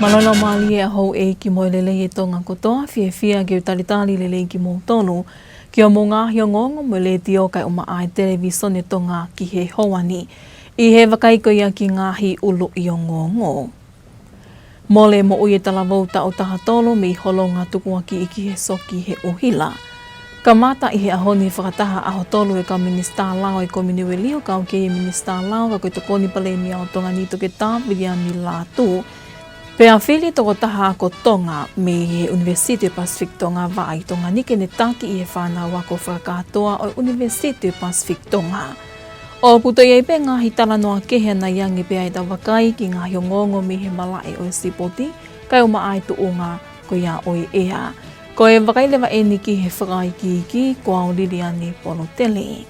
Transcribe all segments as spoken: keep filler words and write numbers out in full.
Mālō e laumālie ʻa houʻeiki mo e lelei ʻa Tonga kotoa, fiefia ke u talitali lelei kimoutolu ki hoʻomou ngaahi ongoongo mei he Letiō kae ʻumaʻā e Televisone Tonga ki he houa ni. ʻI he vakai ko ia ki he ngaahi ʻuluʻi ongoongo. Mole moʻui e talavou taʻu taha tolu mei Holonga tukuakiʻi ki he soki he ʻuhila. Kamata ʻi he ʻaho ni e fakataha ʻaho tolu ʻa e kau Minisitā Lao ʻa e Kominiueli ʻo kau ki ai e Minisitā Lao ka ko e Tokoni Palēmia ʻo Tonga ni Toketā Viliami Lātū. Pea fili e tokotaha ako Tonga mei he ʻUnivēsiti Pasifiki Tonga ʻo Vaʻa ʻi Tonga ni ke ne taki ʻi he fānau ako fakakātoa ʻo e ʻUnivēsiti Pasifiki Tonga. ʻOku toe ʻi ai pē ngaahi talanoa kehe ʻanai ange pē ʻa ʻetau vakai ki he ngaahi ongoongo mei he malaʻe ʻo e sipoti, kae ʻumaʻā e tuʻunga ko ia ʻo e ʻea. Ko e vakai leva eni ki he fakaikiiki, ko au Liliani Polutele.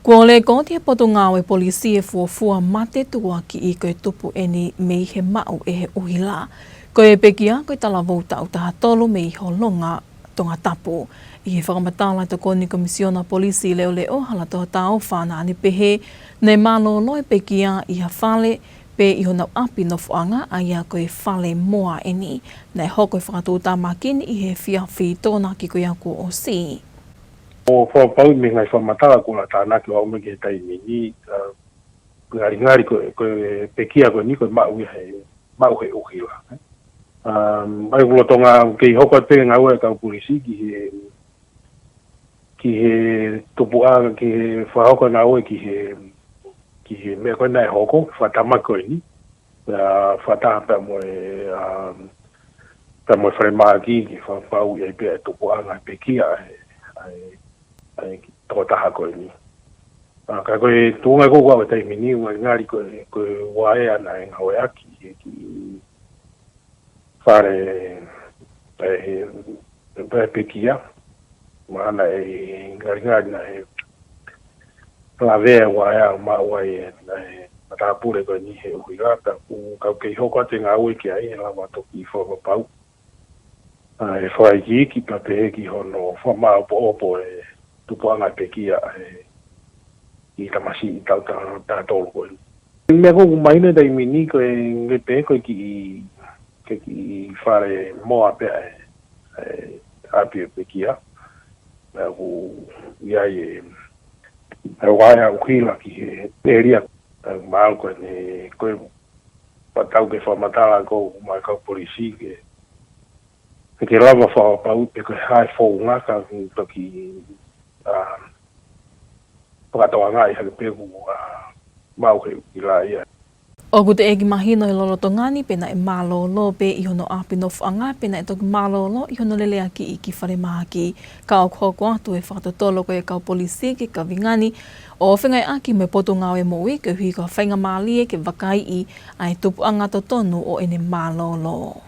Kuo lekooti ʻe he Potungāue Polisi e fuofua mate tukuakiʻi ko e tupu eni mei he maʻu ʻe he ʻuhila. Ko e pekia ko e talavou taʻu taha tolu mei Holonga, Tongatapu. ʻI he fakamatala ʻa e Tokoni Komisiona Polisi Leʻoleʻo, Hala Tohotaofa, naʻa ne pehē naʻe mālōlō e pekia ʻi ha fale pe ʻi honau ʻapi nofoʻanga, ʻa ia ko e fale moa eni. Naʻe hoko e fakatuʻutāmaki ni ʻi he efiafi Tokonaki ko ia kuo ʻosi. ʻOku ou fakapapauʻi mei he ngaahi fakamatala kuo lava tānaki ʻo aʻu mai ki he taimi ni, ʻa, ngalingali ko e, ko e pekia ko eni ko e maʻu ia he, maʻu he ʻuhila. Um, ʻa ia ʻoku lolotonga kei hoko atu pē ngāue ʻa e kau polisi ki he, ki he tupuʻanga, ki he fakahoko e ngāue ki he, ki he meʻa ko ē naʻe hoko, fakatamaki ko eni. Pea fakataha pea mo e, um, pea mo e falemahaki ke fakapapauʻi ai pē ʻa e tupuʻanga e pekia ʻa e, ʻa e, ʻa e tokotaha ko eni. ʻA, ka ko e tuʻunga ko ē ʻa e taimi ni, ʻoku ngali ko e, ko e uaea naʻe ngāueʻaki he kiʻi fale, ʻa e, ʻa e pekia. Mahalo ʻe ngalingali naʻe lavea e uaea ʻo maʻu ai e, ʻa e matāpule ko eni he ʻuhila, ka ʻoku kau kei hoko atu e ngāue ki ai, ʻe lava toki fakapapau ʻa e fakaikiiki pea pehē ki hono fakamāʻopoʻopo e tupuʻanga e pekia ʻa e kiʻi tamasiʻi taʻu taha, taha tolu ko eni. Meʻa ko ē ʻoku mahino he taimi ni ko e, ʻoku pehē ko e kiʻi, ko e kiʻi fale moa pē ʻa e, ʻa e ʻapi e pekia. Pea ʻoku ʻi ai e, ʻa e uaea ʻuhila ki he ʻēlia. Pea mahalo ko eni, ko e pea tau ke fakamatala ko ē maʻa e kau polisi ke, ke lava fakapapauʻi pe ko e hā e founga ka toki, ʻa, fakatokangaʻi hake pe ʻoku, ʻa, maʻu he ʻuhila ia. ʻOku teʻeki mahino he lolotonga ni pe naʻe mālōlō pē ʻi hono ʻapi nofoʻanga pe naʻe toki mālōlō ʻi hono leleakiʻi ki falemahaki. Ka ʻoku hoko atu e fakatotolo ko ia ʻa e kau polisi ki he kaveinga ni ʻo fengāueʻaki mo e Potungāue Moʻui koeʻuhi ko ha faingamālie ke vakaiʻi ʻa e tupuʻanga totonu ʻo ʻene mālōlō.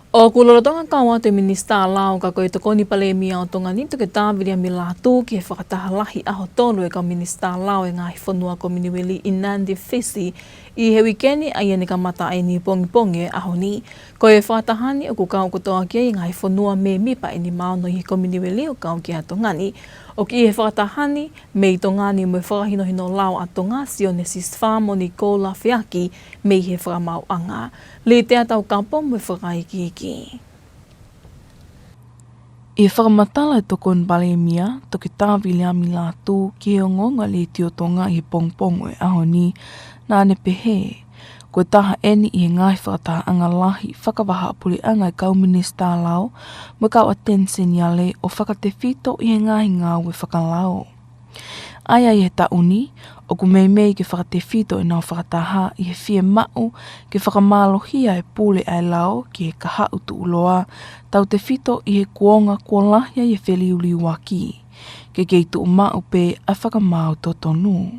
ʻOku lolotonga kau atu e Minisitā Lao ka ko e Tokoni Palēmia ʻo Tonga ni Toketā Viliami Lātū ki he fakataha lahi ʻaho tolu ʻa e kau Minisitā Lao ʻo e ngaahi fonua Kominiueli ʻi Nadi, Fisi, ʻi he uike ni, ʻa ia ne kamata ʻi he pongipongi ʻo e ʻaho ni. Ko e fakataha ni ʻoku kau kotoa ki ai e ngaahi fonua mēmipa ʻe nimaono ʻi he Kominiueli ʻo kau ki ai ʻa Tonga ni. ʻOku ʻi he fakataha ni mei Tonga ni mo e fakahinohino lao ʻa Tonga, Sione Sisifā mo Nicole Lafeaki mei he Fakamaauʻanga. Litea Taukapo mo e fakaikiiki. ʻI he fakamatala ʻa e Tokoni Palēmia, Toketā Viliami Lātū, ki he ongoongo ʻa e Letiō Tonga ʻi he pongipongi ʻo e ʻaho ni, naʻa ne pehē, ko e taha eni ʻi he ngaahi fakatahaʻanga lahi fakavahaʻapuleʻanga ʻa e kau Minisitā Lao mo e kau ʻAteni Seniale ʻo fakatefito ʻi he ngaahi ngāue fakalao. ʻA ia ʻi he taʻu ni, ʻoku meimei ke fakatefito ʻenau fakataha ʻi he fiemaʻu ke fakamālohia e pule ʻa e lao ki he kahaʻu tuʻuloa, tautefito ʻi he kuonga kuo lahi ai e feliuliuaki, ke kei tuʻumaʻu pē ʻa e fakamaau totonu.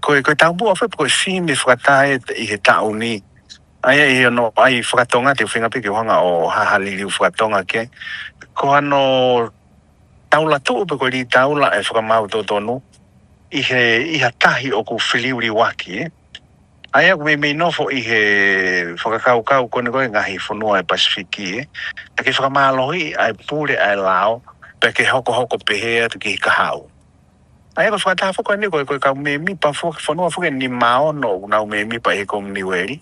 Ko e, ko e taumuʻa foʻi pe ko e sīmi fakataha ʻi he taʻu ni, ʻa ia ʻi hono ʻai fakatonga te u feinga pē ke u hanga ʻo hā ha liliu fakatonga ki ai. Ko hano taulatuʻu pe ko e lī taula e fakamaau totonu ʻi he, ʻi ha tahi ʻoku feliuliuaki, ē. ʻA ia ʻoku meimei nofo ʻi he fakakaukau ko eni ko e ngaahi fonua e Pasifiki, ē. Ke fakamālohiʻi ʻa e pule ʻa e lao, pea ke hokohoko pehē atu ki he kahaʻu. ʻA ia ko e fakataha foki eni ko e, ko e kau mēmipa foki, fonua foki eni ʻe nima ono ʻoku nau mēmipa ʻi he Kominiueli.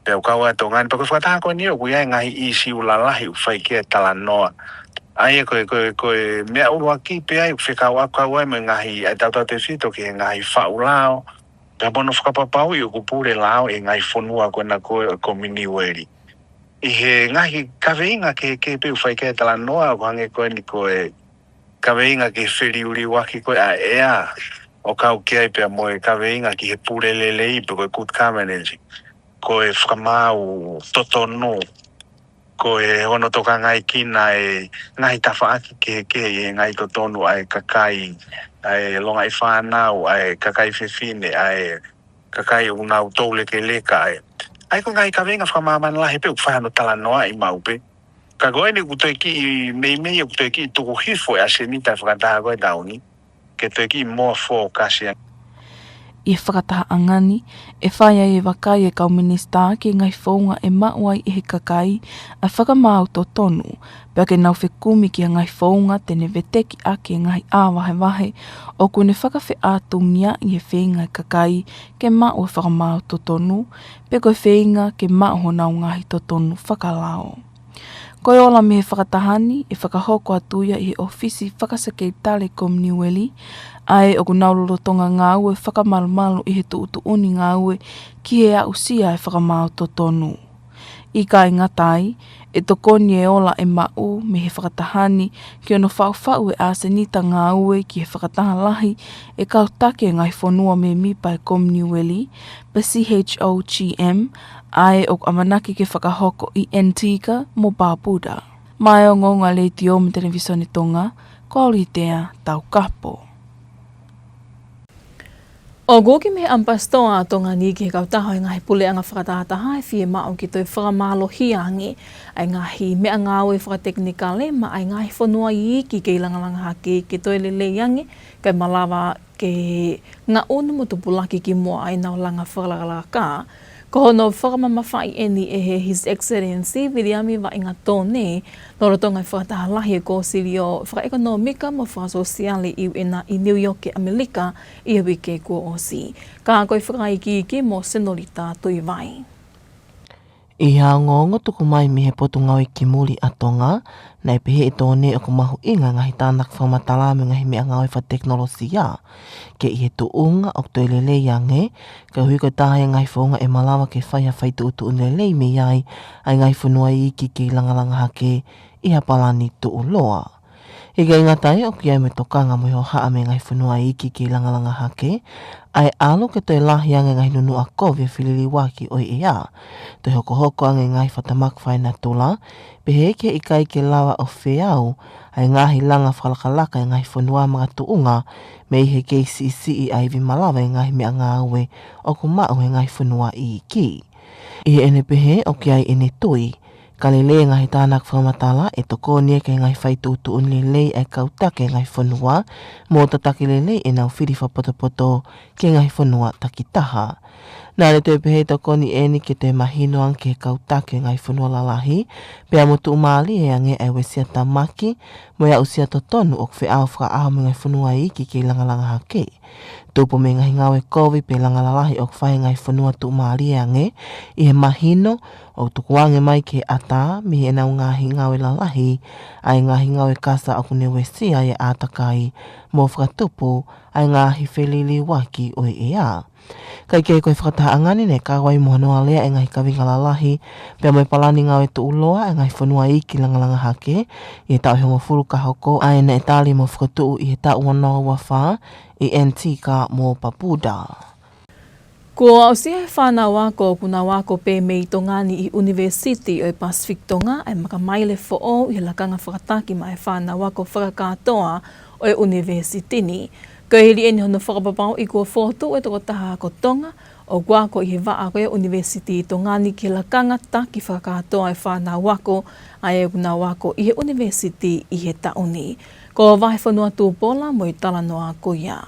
Pea ʻoku kau ai Tonga ni, pea ko e fakataha ko eni ʻoku ʻi ai e ngaahi ʻīsiu lalahi ʻoku fai ki ai e talanoa. ʻA ia ko e, ko e, ko e meʻa ʻuluaki pē ʻa ia ʻoku fekauʻaki ai mo e ngaahi, ʻa e tautautefito ki he ngaahi faʻu lao. Pea mo hono fakapapauʻi ʻoku pule lao ʻi he ngaahi fonua ko ena ko e Kominiueli. ʻI he ngaahi kaveinga kehekehe pē ʻoku fai ki ai e talanoa, ʻoku hangē ko eni ko e kaveinga ki he feliuliuaki ko ē ʻa e ʻea, ʻo kau ki ai pea mo e kaveinga ki he pule lelei pe ko e good governance, ko e fakamaau totonu, ko e hono tokangaekina e ngaahi tafaʻaki kehekehe ʻi he ngaahi totonu ʻa e kakai, ʻa e longaʻi fānau, ʻa e kakai fefine, ʻa e kakai ʻoku nau toulekeleka ai. ʻA ia ko e ngaahi kaveinga fakamāmani lahi pē ʻoku fai hono talanoaʻi maʻu pē. Ka ko eni ʻoku toe kiʻi meimei ʻoku toe kiʻi tuku hifo e ʻasenita e fakataha ko ē ʻa e taʻu ni, ke toe kiʻi more focus ia. ʻI he fakatahaʻanga ni, ʻe fai ai e vakai e kau minisitā ki he ngaahi founga ʻe maʻu ai ʻe he kakai ʻa e fakamaau totonu, pea ke nau fekumi ki he ngaahi founga te ne veteki ʻaki e ngaahi ʻā vahevahe ʻoku ne fakafeʻātungiaʻi he feinga e kakai ke maʻu e fakamaau totonu, pe ko e feinga ke maʻu honau ngaahi totonu fakalao. Ko e ola mei he fakataha ni ʻe fakahoko atu ia ʻi he ʻōfisi fakasekelitali Kominiueli, ʻa ē ʻoku nau lolotonga ngāue fakamalumalu ʻi he tuʻutuʻuni ngāue ki he aʻusia e fakamaau totonu. ʻIkai ngata ai, ʻe tokoni e ola ʻe maʻu mei he fakataha ni ki hono faʻufaʻu e ʻasenita ngāue ki he fakataha lahi e kau taki e ngaahi fonua mēmipa e Kominiueli, pe C H O G M, ʻa ē ʻoku ʻamanaki ke fakahoko ʻi Antigua mo Barbuda. Maʻá e Ongoongo ʻa e Letiō mo e Televisone Tonga, ko Aulitea Taukapo. ʻOku uki mei he ʻAmipasitoa ʻa Tonga ni ki he kautaha ʻo e ngaahi puleʻanga fakatahataha e fiemaʻu ke toe fakamālohia ange ʻa e ngaahi meʻangāue fakatekinikale maʻá e ngaahi fonua iiki kei langalanga hake ke toe lelei ange kae malava ke ngaʻunu mo tupulaki ki muʻa ʻenau langa fakalakalaka. Ko hono fakamamafaʻi eni ʻe he His Excellency Viliami Vaʻinga Tone, lolotonga e fakataha lahi e Kōsilio Fakaʻekonōmika mo Fakasōsiale ʻi U N ʻi Niu ʻIoke, ʻAmelika, ʻi he uike kuo ʻosi. Ka ko e fakaikiiki mo Senolita Tuʻivai. ʻI ha ongoongo tuku mai mei he Potungāue ki Muli ʻa Tonga, naʻe pehē ʻe Tone ʻoku mahuʻinga e ngaahi tānaki fakamatala mo e ngaahi meʻangāue fakatekinolosia ke ʻi he tuʻunga ʻoku toe lelei ange, koeʻuhi ko e taha e ngaahi founga ʻe malava ke fai ha fai tuʻutuʻuni lelei mei ai ʻa e ngaahi fonua iiki kei langalanga hake ʻi ha palani tuʻuloa. ʻIkai ngata ai, ʻoku ʻi ai mo e tokanga mo e hohaʻa mei he ngaahi fonua iiki kei langalanga hake ʻa e ʻalu ke toe lahi ange e ngaahi nunuʻa kovi ʻo e feliliuaki ʻo e ʻea, toe hokohoko ange e ngaahi fakatamaki fakaenatula, pehē ki he ʻikai ke lava ʻo feau ʻa e ngaahi langa fakalakalaka e ngaahi fonua makatuʻunga mei he kei siʻisiʻi ʻa e ivi malava e ngaahi meʻangāue ʻoku maʻu he ngaahi fonua iiki. ʻI heʻene pehē, ʻoku ʻi ai ʻene tui ka lelei e ngaahi tānaki fakamatala, ʻe tokoni ia ki he ngaahi fai tuʻutuʻuni lelei ʻa e kau taki e ngaahi fonua mo tataki lelei ʻenau fili fakapotopoto ki he ngaahi fonua takitaha. Naʻá ne toe pehē ʻe tokoni eni ke toe mahino ange ki he kau taki e ngaahi fonua lalahi pea mo tuʻumālie ange ʻa e uesia tāmaki mo e aʻusia totonu ʻoku feʻao fakaʻaho mo e ngaahi fonua iiki kei langalanga hake. Tupu mei he ngaahi ngāue kovi pe langa lalahi ʻoku fai ʻe he ngaahi fonua tuʻumālie ange ʻi he mahino ʻoku tukuange mai ki he ʻatā mei heʻenau ngaahi ngāue lalahi ʻa e ngaahi ngāue kasa ʻoku ne uesia ai e ʻātakai mo fakatupu ʻa e ngaahi feliliuaki ʻo e ʻea. Kae kehe, ko e fakatahaʻanga ni naʻe kau ai mo hono alea e ngaahi kaveinga lalahi pea mo e palani ngāue tuʻuloa ʻa e ngaahi fonua iiki langalanga hake ʻi he taʻu ʻe hongofulu ka hoko, ʻa ē naʻe tali mo fakatuʻu ʻi he taʻu ua noa ua fā ʻi Antigua mo Barbuda. Kuo aʻusia e fānau ako ʻoku nau ako pē mei Tonga ni ʻi he ʻUnivēsiti ʻo e Pacific Tonga ʻa e makamaile foʻou ʻi he lakanga fakataki maʻá e fānau ako fakakātoa ʻo e ʻunivēsiti ni. Ko e hili eni hono fakapapauʻi kuo fokotuʻu e tokotaha ako Tonga ʻoku ako ʻi he vaʻa ko ia ʻo e ʻUnivēsiti ʻi Tonga ni ki he lakanga taki fakakātoa e fānau ako ʻa ē ʻoku nau ako ʻi he ʻunivēsiti ʻi he taʻu ni. Ko Vahefonua Tupola mo e talanoa ko ia.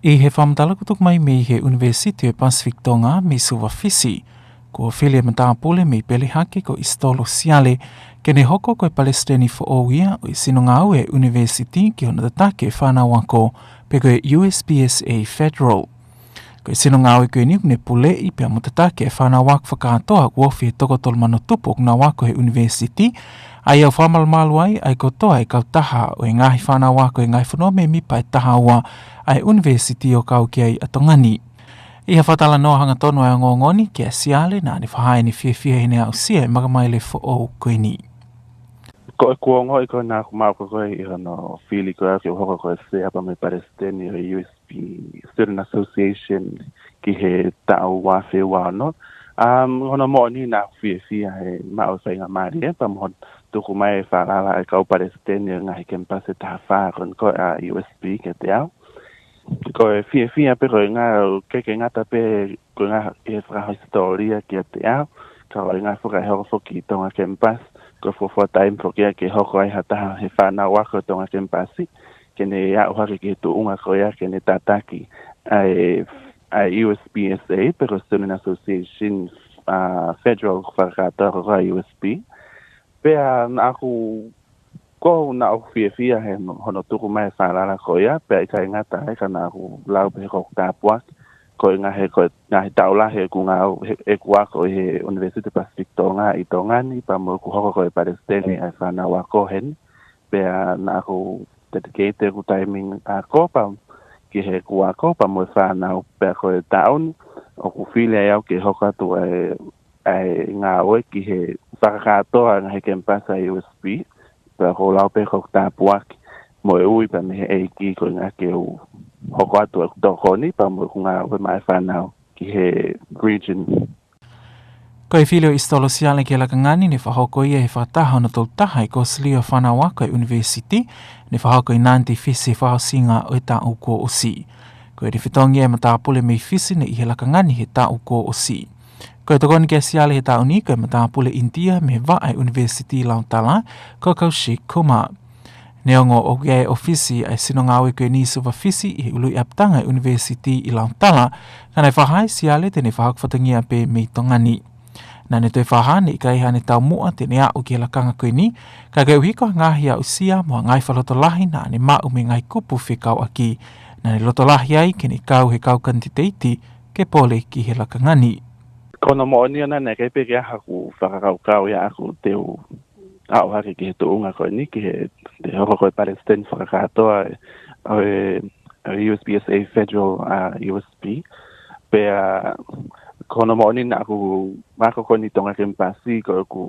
ʻI he fakamatala kuo tuku mai mei he ʻUnivēsiti ʻo e Pacific Tonga mei Suva, Fisi, Kuo fili e matāpule mei Pelehake ko Isitolo Siale ke ne hoko ko e palesiteni foʻou ia ʻo e sino ngāue ʻa e ʻunivēsiti ki hono tataki e fānau ako pe ko e U S P S A Federal. Ko e sino ngāue ko eni ʻoku ne puleʻi pea mo tataki e fānau ako fakakātoa ʻoku ofi he toko tolu mano tupu ʻoku nau ako he ʻunivēsiti, ʻa ia ʻoku fakamalumalu ai ʻa e kotoa e kautaha ʻo e ngaahi fānau ako he ngaahi fonua mēmipa ʻe taha ua ʻa e ʻunivēsiti ʻo kau ki ai ʻa Tonga ni. ʻI ha fakatalanoa hangatonu ʻa e ongoongo ni kia Siale, naʻa ne fakahā ʻene fiefia heʻene aʻusia e makamaile foʻou ko eni. Ko e kuonga ʻi ko ena ʻoku mau ko koe ʻi hono fili ko ē ke u hoko ko e sea pea mo e palesiteni ʻo e U S P Student Association ki he taʻu ua afe ua ono. Um, hono moʻoni naʻa ku fiefia he maʻu e faingamālie pea mo hono tuku mai e falala e kau palesiteni ʻo e ngaahi kemipasi ʻe taha fā ko eni ko ē ʻa e U S P kiate au. Ko e fiefia pē ko e ngaahi, ʻikai ke ngata pē ko e ngaahi fakahisitōlia kiate au, ka ko e ngaahi foki ʻe hoko foki ʻi Tonga kemipasi, ko e fuofua taimi foki ia ke hoko ai ha taha he fānau ako Tonga kemipasi ke ne aʻu hake ki he tuʻunga ko ia ke ne tataki ʻa e, ʻa e U S P S A, pe ko e Student Association, uh, Federal fakakātoa ko ē ʻa e U S P. Pea naʻa ku, ko ena ʻoku ou fiefia he hono tuku mai e falala ko ia, pea ʻikai ngata ai ka naʻa ku lau pē he ko ʻeku tāpuaki, ko e ngaahi, ko e ngaahi taʻu lahi ʻeku ngāue, he, ʻeku ako ʻi he ʻUnivēsiti Pacific Tonga ʻi Tonga ni, pea mo ʻeku hoko ko e palesiteni ʻa e fānau ako heni, pea naʻa ku dedicate ʻeku taimi ako pea ki heʻeku ako pea mo e fānau, pea ko e taʻu ni ʻoku fili ai au ke hoko atu ʻa e, ʻa e ngāue ki he fakakātoa e ngaahi kemipasi ʻa e U S P, pea ʻoku ou lau pē ko ʻeku tāpuaki mo e ui pē mei he ʻEiki ko e ʻuhinga ke u hoko atu ʻeku tokoni pea mo ʻeku ngāue maʻa e fānau ki he region. Ko e fili ʻo Isitolo Siale ki he lakanga ni ne fakahoko ia he fakataha hono tolu taha ʻi Kosilio fānau ako ʻa e ʻunivēsiti, ne fakahoko ʻi Nadi, Fisi he fakaʻosinga ʻo e taʻu kuo ʻosi. Ko ʻene fetongi e matāpule mei Fisi ni ʻi he lakanga ni he taʻu kuo ʻosi. Ko e tokoni kia Siale he taʻu ni ko e matāpule ʻInitia mei he vaʻa ʻa e ʻunivēsiti ʻi Lautoka, ko Kaushik Kumar. Neongo ʻoku ʻi ai e ʻōfisi ʻa e sino ngāue ko eni ʻi Suva, Fisi, ʻi he ʻuluʻi ʻapitanga ʻo e ʻunivēsiti ʻi Lautoka, ka naʻe fakahā ʻe Siale te ne fakahoko fatongia pē mei Tonga ni. Naʻa ne toe fakahā ne ʻikai haʻane taumuʻa te ne aʻu ki he lakanga ko eni, ka koeʻuhi ko e ngaahi aʻusia mo e ngaahi fakalotolahi naʻa ne maʻu mei he ngaahi kupu fekauʻaki, naʻa ne loto lahi ai ke ne kau he kau kanititeiti ke pole ki he lakanga ni. Ko hono moʻoni ʻoku ʻikai pē ke ʻi ai haku fakakaukau ia ʻaʻaku te u aʻu hake ki he tuʻunga ko eni, ki he, te u hoko ko e palesiteni fakakātoa ʻo e, ʻo e U S P S A Federal, uh, U S P. Pea ko hono moʻoni naʻa ku ako ko eni Tonga kemipasi, ko ʻeku,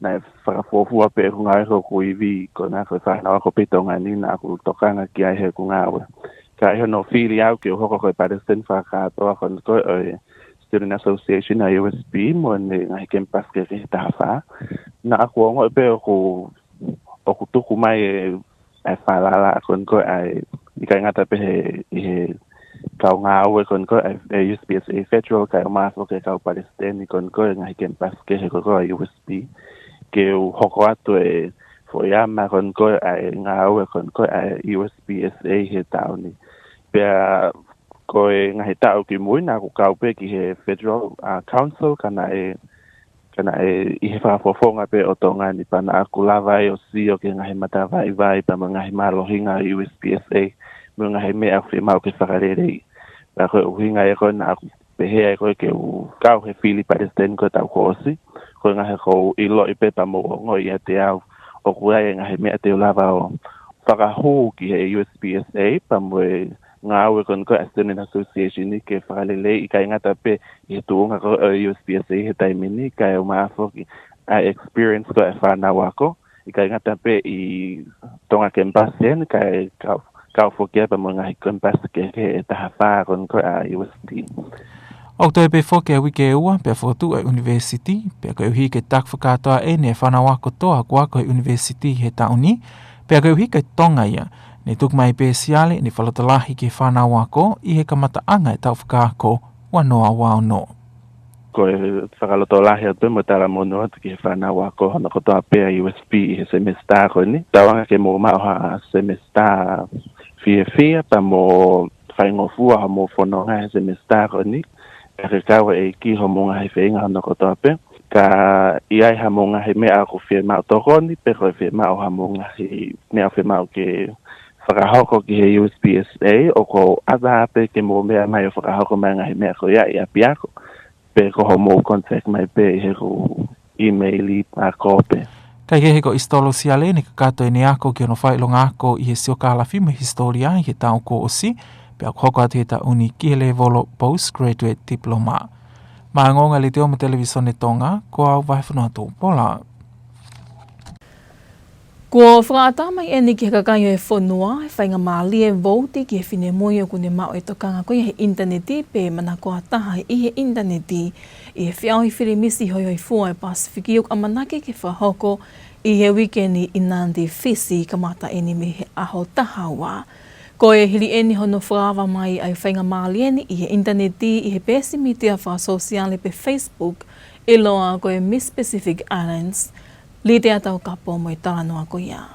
naʻe fakafuofua pē ʻeku ngāue ko ʻeku ivi ko e ngāue ko e fānau ako pē ʻi Tonga ni naʻa ku tokanga ki ai heʻeku ngāue. Ka ʻi hono fili au ke u hoko ko e palesiteni fakakātoa ko eni ko ē ʻo e Student Association ʻa e U S P mo ʻene ngaahi kemipasi kehekehe ʻe taha fā, naʻa ku ongoʻi pē ʻoku, ʻoku tuku mai e, e falala ko eni ko ē ʻa e, ʻikai ngata pē he, ʻi he kau ngāue ko eni ko ē ʻa e U S P S A Federal, kae ʻumaʻā foki e kau palesiteni ko eni ko ē ʻa e ngaahi kemipasi kehe ko ē ʻa e U S P, ke u hoko atu e foʻi ama ko eni ko ē ʻa e ngāue ko eni ko ē ʻa e U S P S A he taʻu ni. Pea ko e ngaahi taʻu kimui naʻa ku kau pē ki he Federal, uh, Council, ka naʻe, ka naʻe ʻi he fakafofonga pē ʻo Tonga ni, pea naʻa ku lava ai ʻo sio ki he ngaahi matavaivai pea mo e ngaahi mālohinga ʻo e U S P S A mo e ngaahi meʻa ʻoku fiemaʻu ke fakaleleiʻi. Pea ko e ʻuhinga ia ko ē naʻa ku pehē ai ko ē ke u kau he fili palesiteni ko e taʻu kuo ʻosi, ko e ʻuhinga he ʻoku ou ʻiloʻi pē pea mo ongoʻi ʻiate au ʻoku ʻi ai e ngaahi meʻa te u lava ʻo fakahū ki he U S P S A pea mo e ngāue ko eni ko ē ʻa e Student Association ni ke fakaleleiʻi, ʻikai ngata pē ʻi he tuʻunga ko ē ʻo e U S P S A he taimi ni, kae ʻumaʻā foki ʻa e experience ko ē ʻa e fānau ako, ʻikai ngata pē ʻi Tonga kemipasi eni, kae kau, kau foki ai pea mo e ngaahi kemipasi kehekehe ʻe taha fā ko eni ko ē ʻa e U S P. ʻOku toe pē foki e uike ʻe ua pea fokotuʻu e ʻunivēsiti, pea koeʻuhi ko e taki fakakātoa eni e fānau ako kotoa kuo ako he ʻunivēsiti he taʻu ni, pea koeʻuhi ko Tonga ia, ne tuku mai pē ʻe Siale ʻene fakalotolahi ki he fānau ako ʻi he kamataʻanga e taʻu fakaako ua noa ua ono. Ko e fakalotolahi atu pē mo e talamonū atu ki he fānau ako hono kotoa pē ʻa e U S P ʻi he semesitā ko eni. Tauange ke mou maʻu ha semesitā fiefia pea mo faingofua hoʻomou fononga he semesitā ko eni. Ka ke kau e ʻEiki hoʻomou ngaahi feinga hono kotoa pē. Ka ʻi ai haʻamou ngaahi meʻa ʻoku fiemaʻu tokoni, pe ko e fiemaʻu haʻamou ngaahi meʻa ʻoku fiemaʻu ke fakahoko ki he U S P S A, ʻoku ou ʻatā pē ke mou meʻa mai ʻo fakahoko mai ngaahi meʻa ko ia ʻi ʻapiako. Pe ko hoʻomou contact mai pē ʻi heʻeku email ako pē. Kae kehe, ko Isitolo Siale naʻe kakato ʻene ako ki hono fakaʻilonga ako ʻi he siokālafi mo e hisitōlia ʻi he taʻu kuo ʻosi, pea ʻoku hoko atu he taʻu ni ki he lēvolo postgraduate diploma. Maʻá e ongoongo ʻa e Letiō mo e Televīsone Tonga, ko au Vahefonua Tupola. Kuo fakaʻatā mai ʻeni ki he kakai ʻo e fonua e faingamālie vouti ki he finemui ʻoku ne maʻu e tokanga ko ia he ʻinitaneti pe manako ʻa taha ʻi he ʻinitaneti ʻi he feʻauhi fili misi hoihoifua ʻa e Pasifiki, ʻoku ʻamanaki ke fakahoko ʻi he uike ni ʻi Nadi, Fisi, kamata ʻeni mei he ʻaho taha ua. Ko e hili ʻeni hono fakaava mai ʻa e faingamālie ni ʻi he ʻinitaneti ʻi he peesi mītia fakasōsiale pe Facebook, ʻiloa ko e Miss Pacific Islands. Litea Taukapo mo e talanoa ko ia.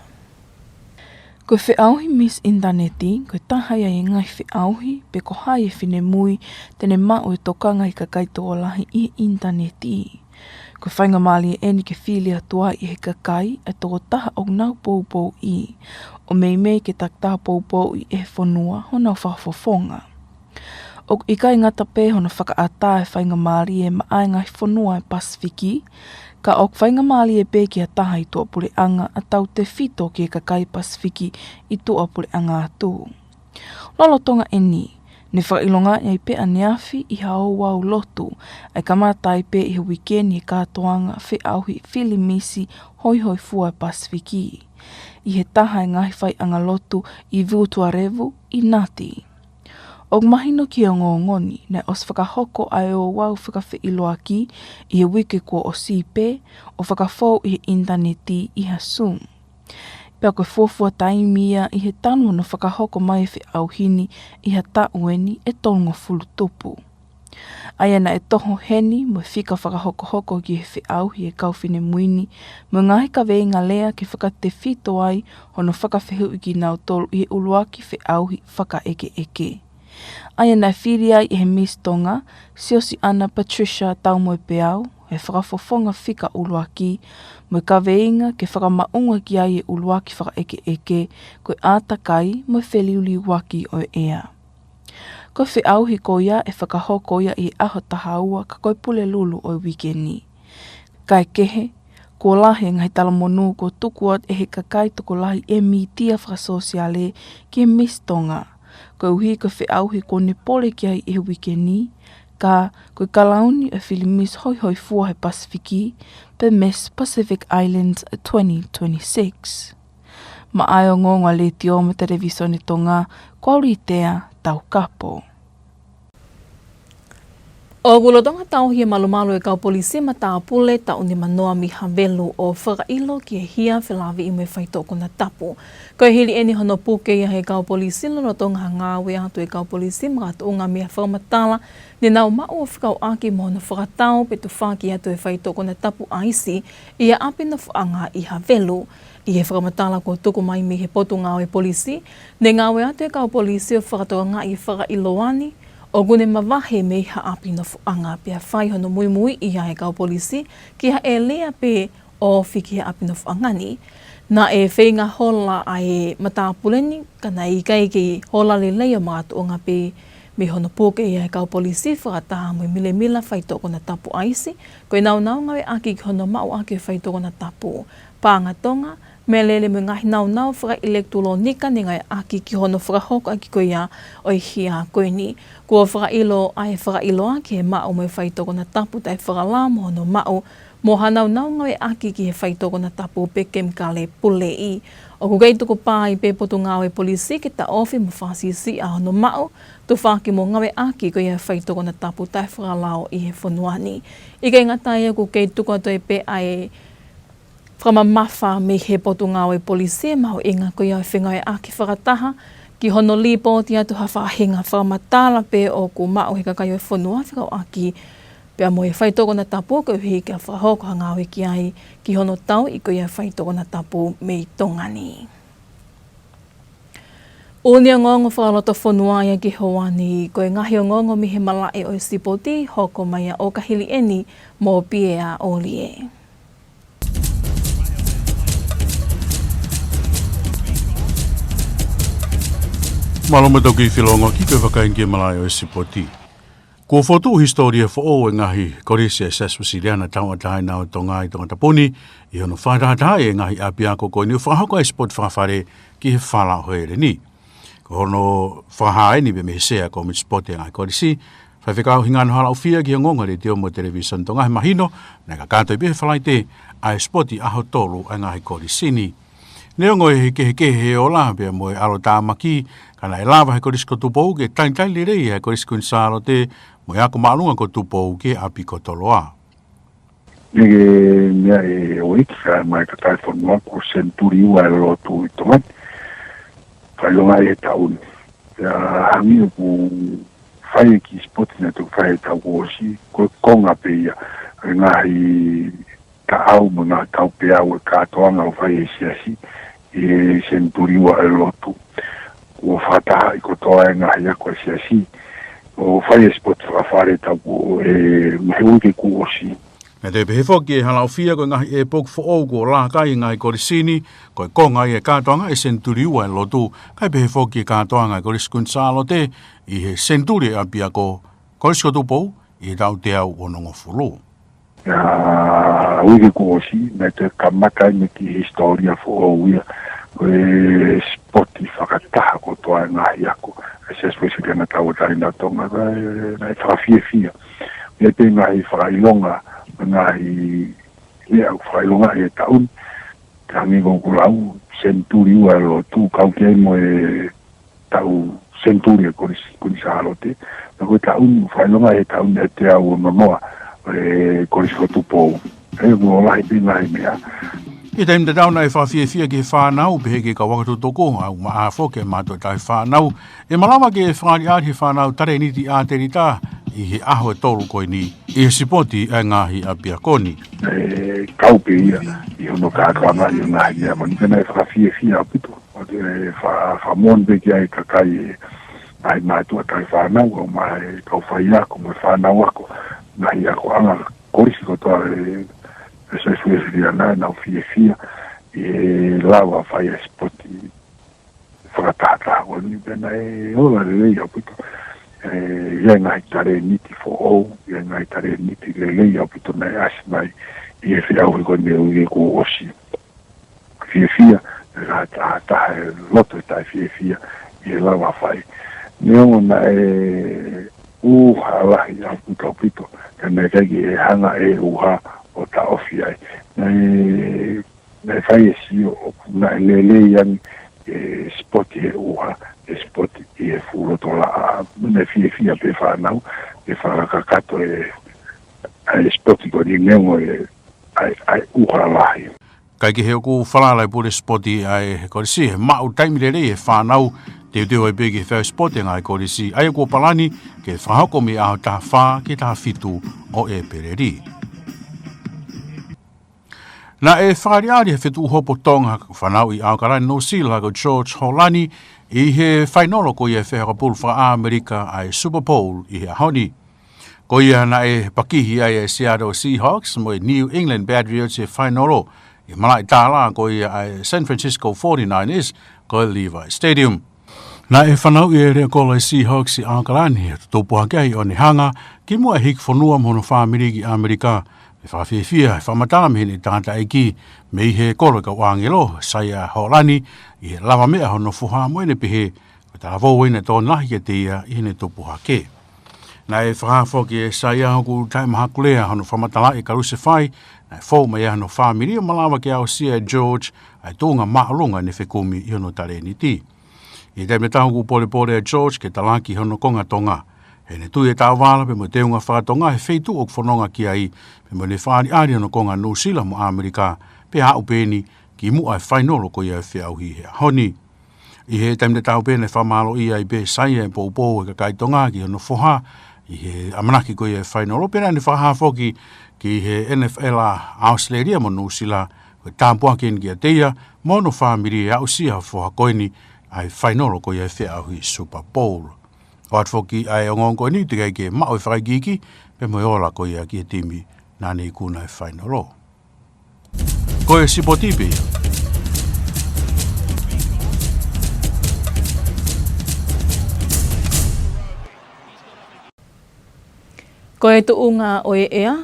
Ko e feʻauhi Miss ʻInitaneti, ko e taha ia ʻi he ngaahi feʻauhi pe ko hai e finemui te ne maʻu e tokanga ʻa e kakai tokolahi ʻi he ʻinitaneti. Ko e faingamālie ʻeni ke fili atu ai ʻe he kakai ʻa e tokotaha ʻoku nau poupouʻi, ʻo meimei ke takitaha poupouʻi ʻe he fonua honau fakafofonga. ʻOku ʻikai ngata pē hono fakaʻatā e faingamālie maʻá e ngaahi fonua ʻo e Pasifiki, ka ʻoku faingamālie pē ki ha taha ʻi tuʻapuleʻanga ʻa tautefito ki he kakai Pasifiki ʻi tuʻapuleʻanga atu. Lolotonga ʻeni, ne fakaʻilongaʻi ai pē ʻaneafi ʻi ha ouau lotu, ʻa ia ʻe kamata ai pē ʻi he uike ni e kātoanga feʻauhi fili misi hoihoifua ʻa e Pasifiki, ʻi he taha e ngaahi faiʻanga lotu ʻi Vutuarevu ʻi Nadi. ʻOku mahino ki he ongoongo ni, naʻe ʻosi fakahoko ʻa e ouau fakafeʻiloaki ʻi he uike kuo ʻosi pē, ʻo fakafou ʻi he ʻinitaneti ʻi ha Zoom. Pea ko e fuofua taimi ia ʻi he talu hono fakahoko mai e feʻauhi ni ʻi ha taʻu ʻeni ʻe tolungofulu tupu. ʻA ia naʻe toho heni mo e fika fakahokohoko ki he feʻauhi ʻa e kau finemui ni, mo e ngaahi kaveinga lea ke fakatefito ai hono fakafehuʻi kinautolu ʻi he ʻuluaki feʻauhi fakaʻekeʻeke. ʻA ia naʻe fili ai ʻe he Miss Tonga, Siosiʻana Patricia Taumoepeau, e fakafofonga fika ʻuluaki, mo e kaveinga ke fakamaʻunga ki ai e ʻuluaki fakaʻekeʻeke, ko e ʻātakai mo e feliuliuaki ʻo e ʻea. Ko e feʻauhi ko ia ʻe fakahoko ia ʻi he ʻaho taha ua ka ko e Pulelulu ʻo e uike ni. Kae kehe, kuo lahi e ngaahi talamonū kuo tuku atu ʻe he kakai tokolahi ʻi he mītia fakasōsiale ki he Miss Tonga, koeʻuhi ko e feʻauhi kuo ne pole ki ai ʻi he uike ni, ka ko e kalauni ʻo e fili misi hoihoifua he Pasifiki, pe Miss Pacific Islands twenty twenty-six. Maʻá e ongoongo ʻa e Letiō mo e Televīsone Tonga, ko au Litea Taukapo. ʻOku lolotonga tauhi e malumalu ʻa e kau polisi matāpule taʻu nimanoa mei Havelu ʻo fakaʻilo ki he hia felāveʻi mo e faitoʻo konatapu. Ko e hili ʻeni hono puke ia ʻe he kau polisi lolotonga ha ngāue atu e kau polisi makatuʻunga mei he fakamatala ne nau maʻu ʻo fekauʻaki mo hono fakatau pe tufaki atu e faitoʻo konatapu ʻaisi ʻi ha ʻapi nofoʻanga ʻi Havelu. ʻI he fakamatala kuo tuku mai mei he Potungāue Polisi, ne ngāue atu e kau polisi ʻo fakatokangaʻi e fakaʻiloa ni, ʻoku ne mavahe mei ha ʻapi nofoʻanga pea fai hono muimuiʻi ʻa e kau polisi ki ha ʻēlia pe ofi ki he ʻapi nofoʻanga ni. Naʻe feinga hola ʻa e matāpule ni, ka naʻe ʻikai ke hola lelei ʻo makatuʻunga pē mei hono puke ia ʻe he kau polisi fakataha mo e milemila faitoʻo konatapu ʻaisi, ko e nāunau ngāueʻaki ki hono maʻu ʻaki e faitoʻo konatapu, paʻanga tonga, melele mo e ngaahi nāunau fakaʻilekitulōnika ne ngāueʻaki ki hono fakahoko ʻaki ko ia ʻo e hia ko eni. Kuo fakaʻilo ʻa e fakaʻiloa ki he maʻu mo e faitoʻo konatapu taʻefakalao mo hono maʻu mo ha nāunau ngāueʻaki ki he faitoʻo konatapu pe kemikale puleʻi. ʻOku kei tukupā ai pē Potungāue Polisi ke taʻofi mo fakasiʻisiʻi ʻa hono maʻu, tufaki mo ngāueʻaki ko ia e faitoʻo konatapu taʻefakalao ʻi he fonua ni. ʻIkai ngata ai, ʻoku kei tuku atu ai pē ʻa e fakamamafa mei he Potungāue Polisi e mahuʻinga ko ia ʻo e fengāueʻaki fakataha ki hono līpooti atu ha faʻahinga fakamatala pe ʻoku maʻu ʻe he kakai ʻo e fonua fekauʻaki pea mo e faitoʻo konatapu koeʻuhi ke fakahoko ha ngāue ki ai ki hono tauʻi ko ia e faitoʻo konatapu mei Tonga ni. ʻOku ne ongoongo fakalotofonua ia ki he ʻaho ni, ko e ngaahi ongoongo mei he malaʻe ʻo e sipoti, hoko mai ʻa ʻOkahili ʻeni mo Pia ʻOlie. Mālō mo e tau kiʻi felongoaki, ko e vakai ki he malaʻe ʻo e sipoti. Kuo fokotuʻu hisitōlia foʻou e ngaahi kolisi ʻa e Siasi Uēsiliana Tauʻatāina ʻo Tonga ʻi Tongatapu ni, ʻi hono fakatahatahaʻi e ngaahi ʻapiako ko eni ʻo fakahoko e sipoti fakafale ki he fala ʻo Heleni. Ko hono fakahā ʻeni pē mei he sea ʻo e kōmiti sipoti ʻa e ngaahi kolisi, Faifekau Hingano Halaʻofia, ki he ongoongo ʻa e Letiō mo e Televīsone Tonga he mahino naʻe kakato ai pē he Falaite ʻa e sipoti ʻaho tolu ʻa e ngaahi kolisi ni. Neongo e kehekehe e ola pea mo e ʻalotāmaki, ka naʻe lava he Kolisi ko Tupou ke talitali lelei ʻa e Kolisi Kuini Sālote mo e Ako Māʻolunga ko Tupou ki he ʻapi ko Toloa. Neongo e meʻa ʻe ʻoiki, ka ʻi he kakai e fonua, ko e senituli ua e lotu ʻi Tonga ni. Fakaʻilonga e taʻu ni. Pea hangē ʻoku fai e kiʻi sipoti naʻe toki fai he taʻu kuo ʻosi, ko e konga pē ia ʻo e ngaahi taʻau mo e ngaahi kaupeau e kātoanga ʻoku fai ʻe he Siasi ʻi he senituli ua e lotu. Kuo fakatahaʻi kotoa e ngaahi ako ʻa e Siasi ʻo fai e sipoti fakafale taʻu kuo, ʻe, mei he uike kuo ʻosi. Naʻe toe pehē foki ʻe Halaʻofia ko e ngaahi ʻēpoki foʻou kuo laka ai e ngaahi kolisi ni, ko e konga ia e kātoanga e senituli ua e lotu, kae pehē foki e kātoanga e Kolisi Kuini Sālote ʻi he senituli e ʻapiako, Kolisi ko Tupou, ʻi he taʻu teau onongofulu. ʻA e uike kuo ʻosi, naʻe toe kamata ai mo e kiʻi hisitōlia foʻou ia, ko e sipoti fakataha kotoa e ngaahi ako ʻa e Siasi Uēsiliana Tauʻatāina ʻo Tonga, naʻe, naʻe fakafiefia. ʻI ai pē ngaahi fakaʻilonga, ngaahi meʻa ʻoku fakaʻilongaʻi e taʻu ni, ka hangē ko ʻeku lau, senituli ua e lotu, kau ki ai mo e taʻu senituli e Kolisi Kuini Sālote, pea ko e taʻu ni, fakaʻilongaʻi e taʻu ni ʻe teau ononoa e Kolisi ko Tupou. ʻE, kuo lahi pē ngaahi meʻa. ʻI he taimi tatau naʻe fakafiefia ki he fānau, pehē ki he kau ako tutuku, ʻa e maʻa foki e mātuʻa tauhi fānau, ʻe malava ke fakaʻaliʻali he fānau talēniti ʻa e ʻātelita ʻi he ʻaho ʻe tolu ko eni ʻi he sipoti ʻa e ngaahi ʻapiako ni. ʻE, kau pē ia ʻi hono kātoanga ʻi he ngaahi meʻa, mo ʻene fakafiefia ʻaupito. ʻOku te fa-, fakamoʻoni pē ki ai e kakai e, ʻa e mātuʻa tauhi fānau, ʻo mo e kau faiako, mo e fānau ako, ngaahi akoʻanga kolisi kotoa e, e Siasi Uēsiliana, naʻa nau fiefia ʻi he lava fai e sipoti fakatahataha ko eni pea naʻe ola lelei ʻaupito. ʻE, ʻi ai e ngaahi talēniti foʻou, ʻi ai e ngaahi talēniti lelei ʻaupito naʻe ʻasi mai ʻi he feʻauhi ko eni ʻo e uike kuo ʻosi. Fiefia, ʻe, taha, taha e loto ʻe taʻe fiefia ʻi he lava fai. Neongo naʻe ʻuha lahi ʻaupito ʻaupito, ka naʻe ʻikai ke hanga ʻe he ʻuha ʻo taʻofi ai. Naʻe, naʻe fai e sio ʻoku naʻe lelei ange e sipoti he ʻuha, e sipoti ʻi he fuʻu loto laʻā. Naʻe fiefia pē fānau ke fakakakato e, ʻa e sipoti ko eni neongo e, ʻa e, ʻa e ʻuha lahi. Kaekehe ʻoku falala e pule sipoti ʻa e kolisi he maʻu taimi lelei e fānau teuteu ai pē ki he feʻauhi sipoti ʻa e ngaahi kolisi, ʻa ia kuo palani ke fakahoko mei he ʻaho taha fā ki he taha fitu ʻo ʻEpeleli. Naʻe fakaʻaliʻali he fetuʻu hopo Tonga, fanauʻi ʻAokalani Nuʻusila ko George Holani, ʻi he fainolo ko ia e fehokapulu faka-ʻAmelika ʻa e Super Bowl ʻi he ʻaho ni. Ko ia naʻe pakihi ai e Seattle Seahawks mo e New England Patriots he fainolo ʻi he malaʻe tālā ko ia ʻa e San Francisco forty-niners ko e Levi's Stadium. Naʻe fanauʻi e lea kolo e Seahawks ʻi ʻAokalani, ʻo tupu hake ai ʻo ne hanga kimuʻa e hiki fonua mo hono fāmili ki ʻAmelika. Naʻe fakafiefia he fakamatala mei heʻene tangataʻeiki mei he kolo e kau ʻāngelo, Saia Holani, ʻi he lavameʻa hono foha mo ʻene pehē ko e talavou ʻeni naʻe tokoni lahi kiate ia ʻi heʻene tupu hake. Naʻe fakahā foki ʻe Saia ʻoku taʻemahakulea hono fakamatalaʻi e kalusefai naʻe fou mai ai hono fāmili ʻo malava ke aʻusia ʻe George ʻa e tuʻunga māʻolunga ʻene fekumi ʻi hono talēniti. ʻI he taimi tatau ʻoku polepole ʻa George ke talaki hono konga Tonga, heʻene tui e taʻovala pea mo e teunga faka-Tonga he feituʻu ʻoku fononga ki ai, pea mo ʻene fakaʻaliʻali hono konga Nuʻusila mo ʻAmelika, pea aʻu pē eni kimuʻa e fainolo ko ia e feʻauhi he ʻaho ni. ʻI he taimi tatau pē naʻe fakamālōʻia ai pē ʻe Saia e poupou e kakai Tonga ki hono foha ʻi he ʻamanaki ko ia e fainolo, pea naʻa ne fakahā foki ki he N F L ʻa ʻAositelēlia mo Nuʻusila ko e tāpuaki ʻeni kiate ia mo hono fāmili e aʻusia e foha ko eni ʻa e fainolo ko ia e feʻauhi Super Bowl. ʻOatu foki ʻa e ongoongo ko eni teʻeki ai ke maʻu e fakaikiiki pea mo e ola ko ia ki he timi naʻa ne ikuna e fainolo. Ko e sipoti pē ia. Ko e tuʻunga ʻo e ʻea,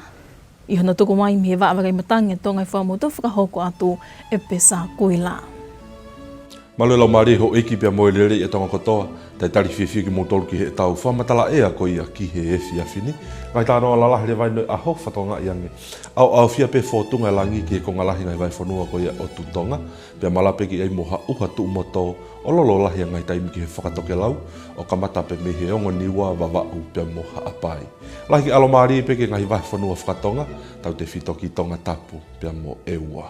ʻi hono tuku mai mei he Vaʻa Vakai Matangi ʻa Tonga ʻi Fuaʻamotu, fakahoko atu ʻe Pesa Kuila. Mālō e laumālie houʻeiki pea mo e lelei ʻa Tonga kotoa, talitali fiefia kimoutolu ki heʻetau fakamatala ʻea ko ia ki he efiafi ni. Ngaahi talanoa lalahi leva ʻi he ʻaho, fakatokangaʻi ange ʻaoʻaofia pē fōtunga e langi ki he konga lahi ngaahi vahefonua ko ia ʻo Otu Tonga, pea malape ki ai mo ha ʻuha tuʻumotu ʻo lolo lahi ʻa e ngaahi taimi ki he fakatokelau, ʻo kamata pē mei he ongo Niua, Vavaʻu pea mo Haʻapai. Lahi ke ʻalomālie pē ki he ngaahi vahefonua fakatonga, tautefito ki Tongatapu pea mo ʻEua.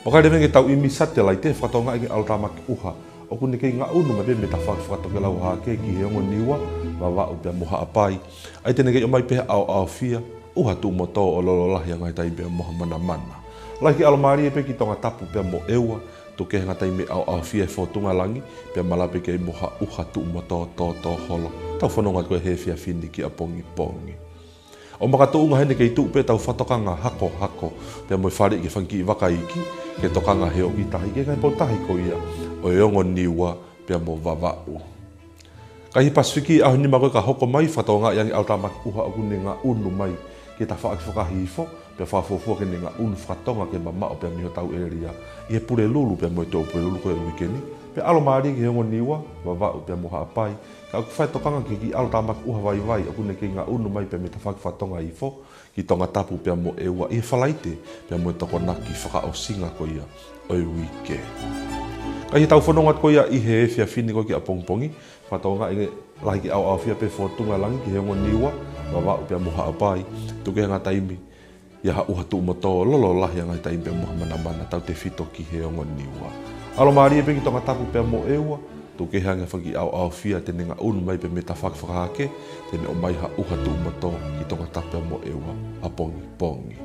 Vakai leva ange ki heʻetau ʻimi satelaite, fakatokangaʻi ange ʻalotāmaki ʻuha ʻoku ne kei ngaʻunu mai pē mei he tafaʻaki fakatokelau hahake ki he ongo Niua, Vavaʻu pea mo Haʻapai. ʻA ia te ne kei ʻomai pē ha ʻaoʻaofia, ʻuha tuʻumotu ʻo lolo lahi ʻa e ngaahi taimi pea mo ha manamana. Lahi ke ʻalomālie pē ki Tongatapu pea mo ʻEua, tuku kehe ha ngaahi taimi ʻaoʻaofia e fōtunga e langi, pea malape ki ai mo ha ʻuha tuʻumotu tōtōholo. Tau fononga ko ia he efiafi ni ki ʻapongipongi. ʻO makatuʻunga heni kei tuʻu pē ʻetau fakatokanga hakohako pea mo e faleʻi ki he fanga kiʻi vaka iiki, ke tokanga he ʻoku ʻi tahi ki he ngaahi potutahi ko ia ʻo e ongo Niua pea mo Vavaʻu. Ka ʻi he Pasifiki ʻaho nima ko ē ka hoko mai, fakatokangaʻi ange ʻalotāmaki ʻuha ʻoku ne ngaʻunu mai ki he tafaʻaki fakahihifo, pea fakafuofua ke ne ngaʻunu fakatonga ke mamaʻo pea mei hotau ʻēlia ʻi he Pulelulu pea mo e Tuʻapulelulu ko e uike ni, pea ʻalomālie ki he ongo Niua, Vavaʻu pea mo Haʻapai. Ka ʻoku fai e tokanga ki he kiʻi ʻalotāmaki ʻuha vaivai ʻoku ne kei ngaʻunu mai pea mei he tafaʻaki fakatonga ifo ki Tongatapu pea mo ʻEua ʻi he Falaite pea mo e Tokonaki fakaʻosinga ko ia ʻo e uike. Ka ʻi heʻetau fononga ko ia ʻi he efiafi ni ko ē ki ʻapongipongi, fakatokangaʻi ange lahi ke ʻaoʻaofia pē fōtunga e langi ki he ongo Niua, Vavaʻu pea mo Haʻapai, tuku kehe ha ngaahi taimi ia ha ʻuha tuʻumotu ʻo lolo lahi ʻa e ngaahi taimi pea mo ha manamana, tautefito ki he ongo Niua. ʻAlomālie pē ki Tongatapu pea mo ʻEua, tuku kehe ange ha fanga kiʻi ʻaoʻaofia te ne ngaʻunu mai pē mei he tafaʻaki fakahahake, te ne ʻomai ha ʻuha tuʻumotu ki Tongatapu pea mo ʻEua ʻapongipongi.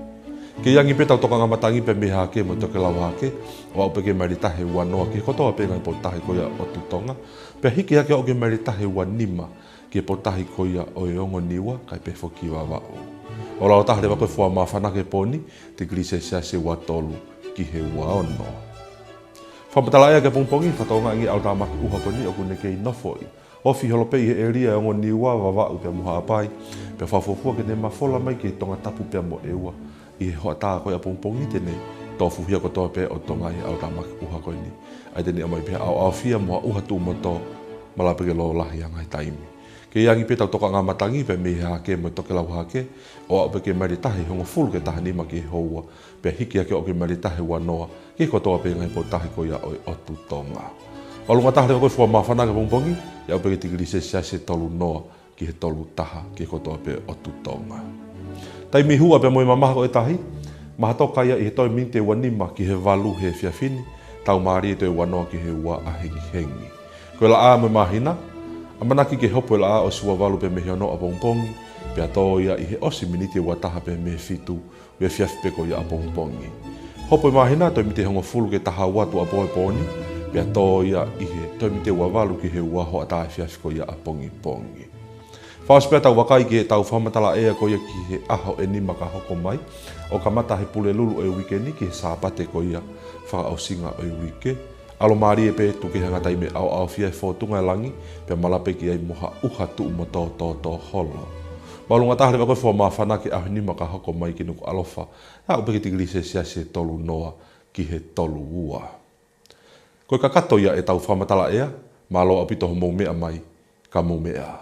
Kei angi pē ʻetau tokanga matangi pea mei he hahake mo e tokelau hahake, ʻo aʻu pē ki he maile taha ua noa ki he kotoa pē ngaahi potutahi ko ia ʻo Otu Tonga, pea hiki hake ʻo aʻu ki he maile taha ua nima ki he potutahi ko ia ʻo e ongo Niua, kae pehē foki ki Vavaʻu. ʻO lau taha leva ko e fua māfana ki he pō ni, tikilī selesiasi ua tolu ki he ua ono. Fakamatala ʻea ki ʻapongipongi, fakatokangaʻi ange ʻalotāmaki ʻuha ko eni ʻoku ne kei nofo ʻi, ofi holo pē ʻi he ʻēlia ʻo e ongo Niua, Vavaʻu pea mo Haʻapai, pea fakafuofua ke ne mafola mai ki Tongatapu pea mo ʻEua ʻi he hoʻatā ko ia ʻapongipongi, te ne tofuhia kotoa pē ʻo Tonga ʻi he ʻalotāmaki ʻuha ko eni. ʻA ia te ne ʻomai pē ha ʻaoʻaofia mo ha ʻuha tuʻumotu, malape ke lolo lahi ʻa e ngaahi taimi. Kei angi pē ʻetau tokanga matangi pea mei he hahake mo e tokelau hahake, ʻo aʻu pē ki he maile taha hongofulu ki he taha nima ki he houa, pea hiki hake ʻo aʻu ki he maile taha ua noa ki he kotoa pē ngaahi potutahi ko ia ʻo e Otu Tonga. Māʻolunga taha leva ko e fua māfana ki ʻapongipongi, ʻe aʻu pē ki he tikilī selesiasi ʻe tolu noa ki he tolu taha ki he kotoa pē ʻo Otu Tonga. Taimi hua pea mo e mamaha ko e tahi, maha toka ia ʻi he toe miniti ʻe ua nima ki he valu he efiafi ni, taumālie toe ua noa ki he ua ʻahengihengi. Ko e laʻā mo e māhina, ʻamanaki ke hopo e laʻā ʻosi ua valu pē mei he ono ʻapongipongi, pea tō ia ʻi he ʻosi miniti ʻe ua taha pē mei he fitu ʻo e efiafi pē ko ia ʻapongipongi. Hopo e māhina, toe miniti ʻe hongofulu ki he taha ua tuʻuapō e pō ni, pea tō ia ʻi he toe miniti ʻe ua valu ki he ua hoʻatā efiafi ko ia ʻapongipongi. Fakaʻosi pē ʻetau vakai ki heʻetau fakamatala ʻea ko ia ki he ʻaho ʻe nima ka hoko mai, ʻo kamata he Pulelulu ʻo e uike ni ki he Sāpate ko ia fakaʻosinga ʻo e uike. ʻAlomālie pē, tuku kehe ha ngaahi taimi ʻaoʻaofia he fōtunga e langi, pea malape ki ai mo ha ʻuha tuʻumotu tōtōholo. Māʻolunga taha leva ko e fua māfana ki he ʻaho ʻe nima ka hoko mai ki Nukuʻalofa, ʻe aʻu pē ki he tikilī selesiasi ʻe tolu noa ki he tolu ua. Ko e kakato ia ʻetau fakamatala ʻea, mālō ʻaupito hoʻomou meʻa mai, ka mou meʻa ā.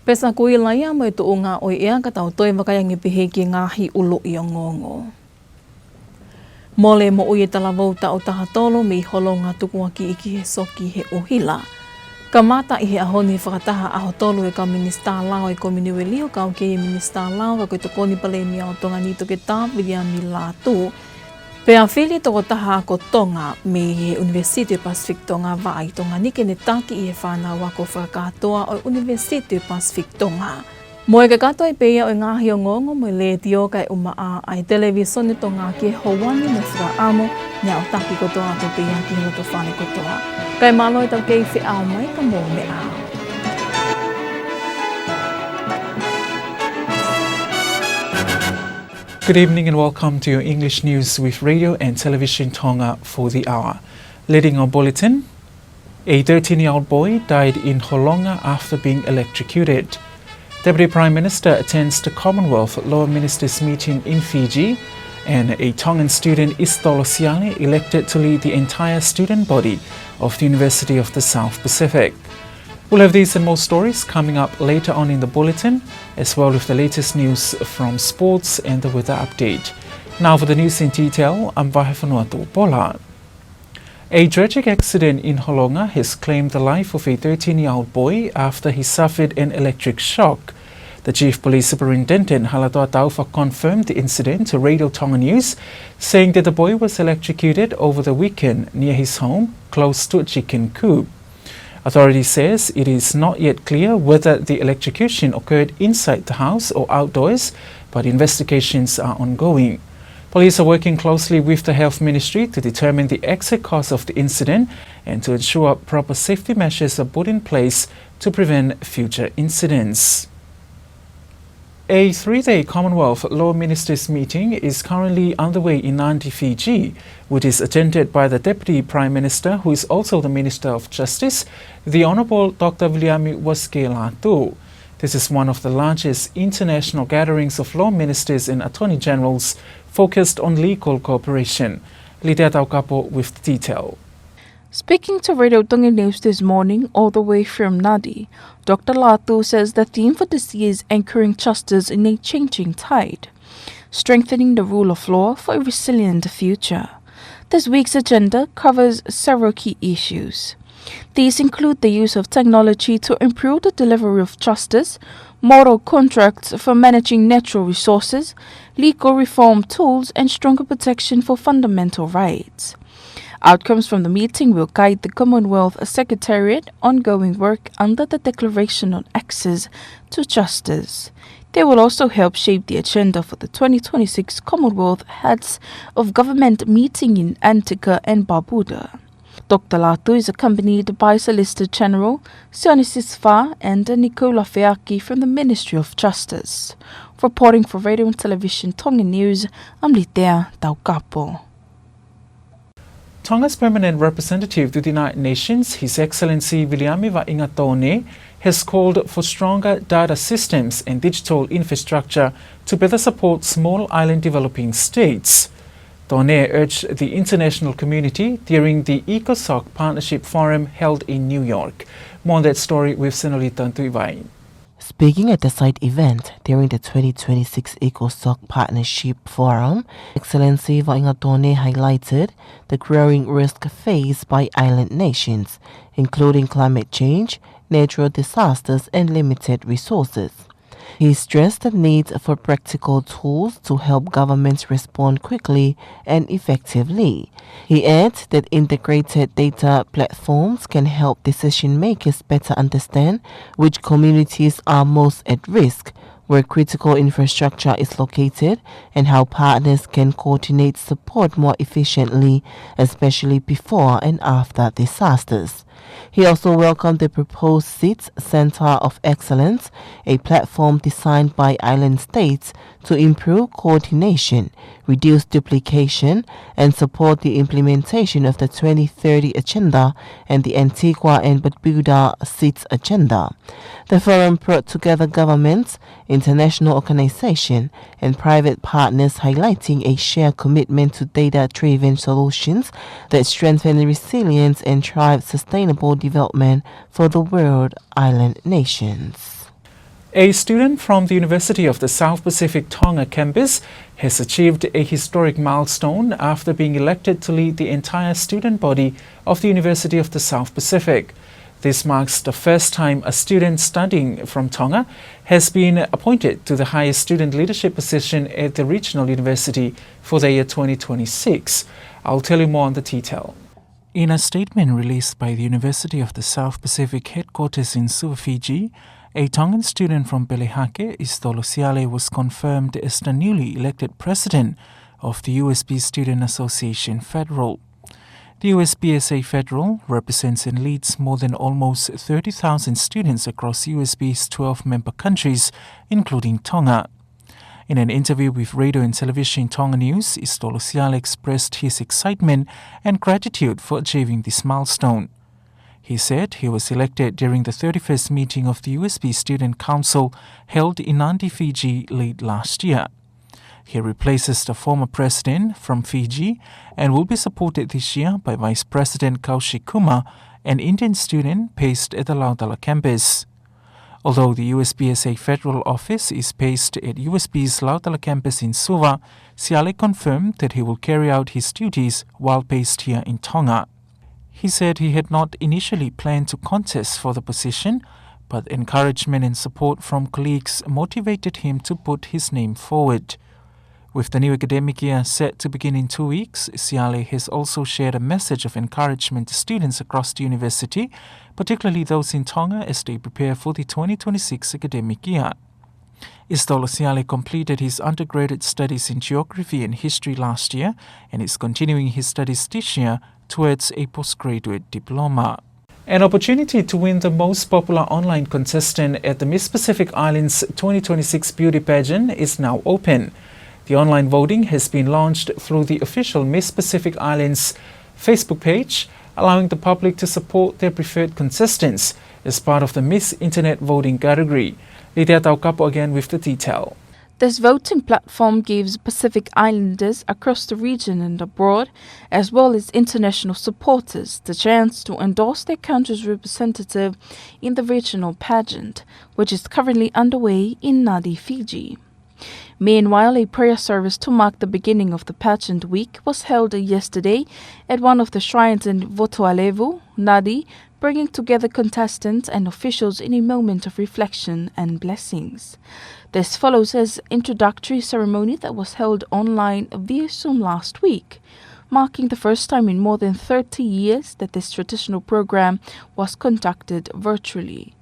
Pesa Kuila ia mo e tuʻunga ʻo e ʻea, ka tau toe vakai ange pē ki he ngaahi ʻuluʻi ongoongo. Mole moʻui e talavou taʻu taha tolu mei Holonga tukuakiʻi ki he soki he ʻuhila. Kamata ʻi he ʻaho ni fakataha ʻaho tolu e kau minisitā lao ʻo e Kominiueli, ʻo kau ki ai e Minisitā Lao ka ko e Tokoni Palēmia ʻo Tonga ni Toketā Viliami Lātū. Pea fili tokotaha ako Tonga mei he ʻUnivēsiti ʻo e Pasifiki Tonga ʻo vaʻa ʻi Tonga ni ke ne taki ʻi he fānau ako fakakātoa ʻo e ʻUnivēsiti ʻo e Pasifiki Tonga. Mo e kakato ai pē ia ʻo e ngaahi ongoongo mo e letiō kae ʻumaʻā ʻa e Televīsone Tonga ki he houa ni mo e fakaʻamu, ne aʻutaki kotoa atu pē ia ki he loto fale kotoa. Kae mālō e tau kei feʻao mai ka mou meʻa ā. Good evening and welcome to your English news with Radio and Television Tonga for the hour. Leading our bulletin, a thirteen-year-old boy died in Holonga after being electrocuted. Deputy Prime Minister attends the Commonwealth Law Ministers meeting in Fiji, and a Tongan student, Isitolo Siale, elected to lead the entire student body of the University of the South Pacific. We'll have these and more stories coming up later on in the bulletin, as well with the latest news from sports and the weather update. Now for the news in detail, I'm Vahefonua Tupola. A tragic accident in Holonga has claimed the life of a thirteen-year-old boy after he suffered an electric shock. The Chief Police Superintendent, Halatoa Taufa, confirmed the incident to Radio Tonga News, saying that the boy was electrocuted over the weekend near his home, close to a chicken coop. Authority says it is not yet clear whether the electrocution occurred inside the house or outdoors, but investigations are ongoing. Police are working closely with the Health Ministry to determine the exact cause of the incident and to ensure proper safety measures are put in place to prevent future incidents. A three-day Commonwealth Law Ministers meeting is currently underway in Nadi, Fiji, which is attended by the Deputy Prime Minister, who is also the Minister of Justice, the Honourable Doctor Viliami Uasike Lātū. This is one of the largest international gatherings of law ministers and attorney generals focused on legal cooperation. Litea Taukapo with the detail. Speaking to Radio Tonga News this morning, all the way from Nadi, Doctor Lātū says the theme for this year is anchoring justice in a changing tide, strengthening the rule of law for a resilient future. This week's agenda covers several key issues. These include the use of technology to improve the delivery of justice, model contracts for managing natural resources, legal reform tools, and stronger protection for fundamental rights. Outcomes from the meeting will guide the Commonwealth Secretariat ongoing work under the Declaration on Access to Justice. They will also help shape the agenda for the twenty twenty-six Commonwealth Heads of Government meeting in Antigua and Barbuda. Doctor Lātū is accompanied by Solicitor General Sione Sisifā and Nikola Feaki from the Ministry of Justice. Reporting for Radio and Television Tonga News, I'm Litea Taukapo. Tonga's permanent representative to the United Nations, His Excellency Viliami Vaʻinga Tōne, has called for stronger data systems and digital infrastructure to better support small island developing states. Tōne urged the international community during the ECOSOC Partnership Forum held in New York. More on that story with Senolita Tuʻivai. Speaking at the side event during the twenty twenty-six ECOSOC Partnership Forum, Excellency Vaʻinga Tōne highlighted the growing risk faced by island nations, including climate change, natural disasters, and limited resources. He stressed the need for practical tools to help governments respond quickly and effectively. He adds that integrated data platforms can help decision makers better understand which communities are most at risk, where critical infrastructure is located, and how partners can coordinate support more efficiently, especially before and after disasters. He also welcomed the proposed SIDS Centre of Excellence, a platform designed by island states to improve coordination, reduce duplication, and support the implementation of the twenty thirty Agenda and the Antigua and Barbuda SIDS Agenda. The forum brought together governments, international organizations, and private partners, highlighting a shared commitment to data-driven solutions that strengthen resilience and drive sustainable development for the world island nations. A student from the University of the South Pacific Tonga campus has achieved a historic milestone after being elected to lead the entire student body of the University of the South Pacific. This marks the first time a student studying from Tonga has been appointed to the highest student leadership position at the regional university for the year twenty twenty-six. I'll tell you more on the detail. In a statement released by the University of the South Pacific headquarters in Suva, Fiji, A Tongan student from Pelehake, Isitolo Siale, was confirmed as the newly elected president of the U S B Student Association Federal. The U S B S A Federal represents and leads more than almost thirty thousand students across U S B's twelve member countries, including Tonga. In an interview with Radio and Television Tonga News, Isitolo Siale expressed his excitement and gratitude for achieving this milestone. He said he was elected during the thirty-first meeting of the U S B Student Council held in Nadi, Fiji, late last year. He replaces the former president from Fiji and will be supported this year by Vice President Kaushi Kumar, an Indian student based at the Laucala campus. Although the U S B S A federal office is based at U S B's Laucala campus in Suva, Siale confirmed that he will carry out his duties while based here in Tonga. He said he had not initially planned to contest for the position, but encouragement and support from colleagues motivated him to put his name forward. With the new academic year set to begin in two weeks, Siale has also shared a message of encouragement to students across the university, particularly those in Tonga, as they prepare for the twenty twenty-six academic year. Isitolo Siale completed his undergraduate studies in geography and history last year and is continuing his studies this year towards a postgraduate diploma. An opportunity to win the most popular online contestant at the Miss Pacific Islands twenty twenty-six beauty pageant is now open. The online voting has been launched through the official Miss Pacific Islands Facebook page, allowing the public to support their preferred contestants as part of the Miss Internet voting category. Litea Taukapo again with the detail. This voting platform gives Pacific Islanders across the region and abroad, as well as international supporters, the chance to endorse their country's representative in the regional pageant, which is currently underway in Nadi, Fiji. Meanwhile, a prayer service to mark the beginning of the pageant week was held yesterday at one of the shrines in Votoalevu, Nadi, bringing together contestants and officials in a moment of reflection and blessings. This follows an introductory ceremony that was held online via Zoom last week, marking the first time in more than thirty years that this traditional program was conducted virtually.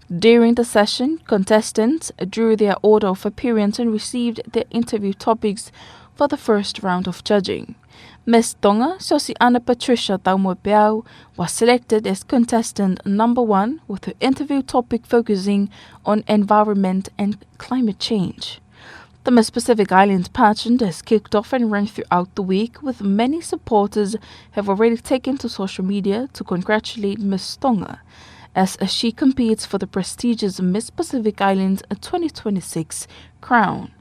During the session, contestants drew their order of appearance and received their interview topics for the first round of judging. Miss Tonga, Siosiana Patricia Taumoepeau, was selected as contestant number one, with her interview topic focusing on environment and climate change. The Miss Pacific Islands pageant has kicked off and run throughout the week, with many supporters have already taken to social media to congratulate Miss Tonga as she competes for the prestigious Miss Pacific Islands twenty twenty-six crown.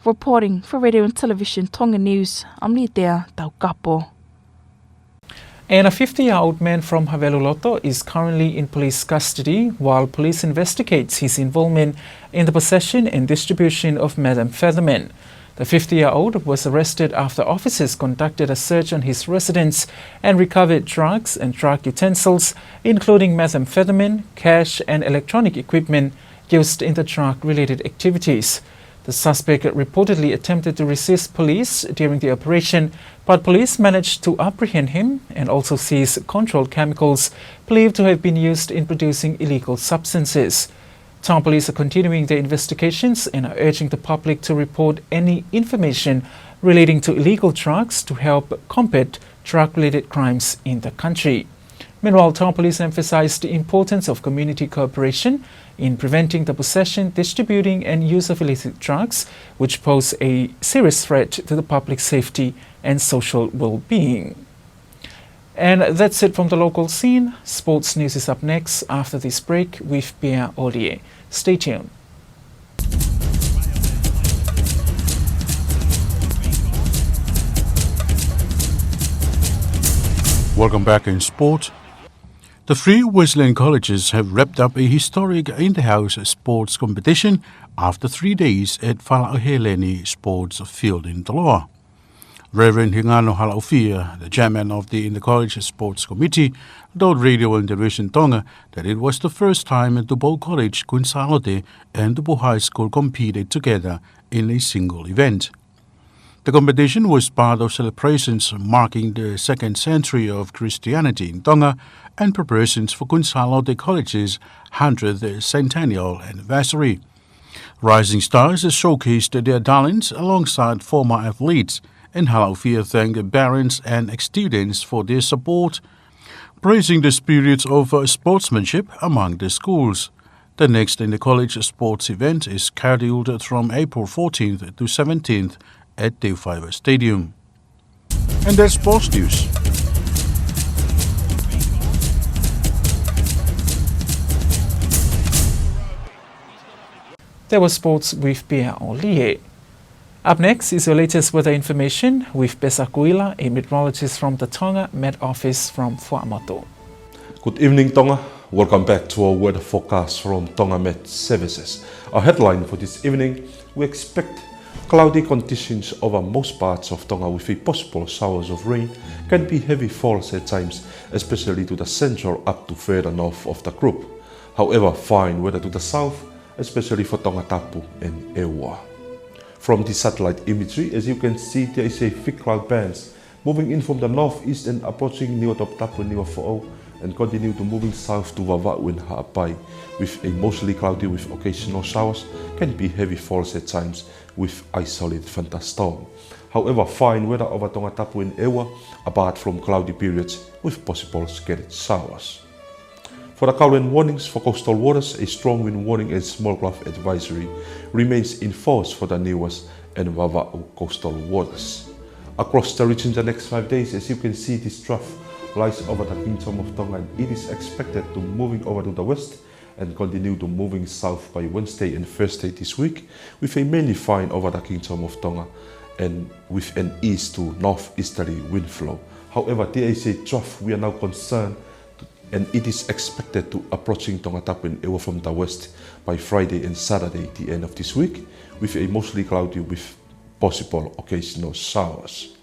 Reporting for Radio and Television Tonga News, I'm Litea Taukapo. And a fifty-year-old man from Haveluloto is currently in police custody while police investigates his involvement in the possession and distribution of methamphetamine. The fifty-year-old was arrested after officers conducted a search on his residence and recovered drugs and drug utensils, including methamphetamine, cash, and electronic equipment used in the drug-related activities. The suspect reportedly attempted to resist police during the operation, but police managed to apprehend him and also seize controlled chemicals believed to have been used in producing illegal substances. Tonga police are continuing their investigations and are urging the public to report any information relating to illegal drugs to help combat drug-related crimes in the country. Meanwhile, Tonga police emphasized the importance of community cooperation in preventing the possession, distributing, and use of illicit drugs, which pose a serious threat to the public safety and social well-being. And that's it from the local scene. Sports news is up next after this break with Pierre Olie. Stay tuned. Welcome back in sport. The three Wesleyan colleges have wrapped up a historic inter-house sports competition after three days at Falaʻoheleni Sports Field in Toloa. Reverend Hingano Halaʻofia, the chairman of the Inter-College Sports Committee, told Radio and Television Tonga that it was the first time Tupou College, Kuini Sālote, and Tupou High School competed together in a single event. The competition was part of celebrations marking the second century of Christianity in Tonga and preparations for Kuini Sālote College's hundredth centennial anniversary. Rising stars showcased their talents alongside former athletes, and Halaʻofia thanked parents and students for their support, praising the spirit of sportsmanship among the schools. The next in the college sports event is scheduled from April fourteenth to seventeenth at Teufaiva Stadium. And that's sports news. That was sports with Pia Olie. Up next is your latest weather information with Pesa Kuila, a meteorologist from the Tonga Met Office from Fuaʻamotu. Good evening, Tonga. Welcome back to our weather forecast from Tonga Met Services. Our headline for this evening, we expect cloudy conditions over most parts of Tonga with a possible showers of rain, can be heavy falls at times, especially to the central up to further north of the group. However, fine weather to the south, especially for Tongatapu and ʻEua. From the satellite imagery, as you can see, there is a thick cloud bands moving in from the northeast and approaching Niua Toputapu and Niuafoʻou and continue to moving south to Vavaʻu and Haʻapai, with a mostly cloudy with occasional showers, can be heavy falls at times with isolated thunderstorm. However, fine weather over Tongatapu and ʻEua, apart from cloudy periods with possible scattered showers. For the current warnings for coastal waters, a strong wind warning and small craft advisory remains in force for the Niuas and Vavaʻu coastal waters. Across the region the next five days, as you can see, this trough lies over the Kingdom of Tonga, and it is expected to moving over to the west and continue to moving south by Wednesday and Thursday this week, with a mainly fine over the Kingdom of Tonga and with an east to northeasterly wind flow. However, there is a trough we are now concerned, and it is expected to approaching Tongatapu and ʻEua from the west by Friday and Saturday, the end of this week, with a mostly cloudy with possible occasional showers.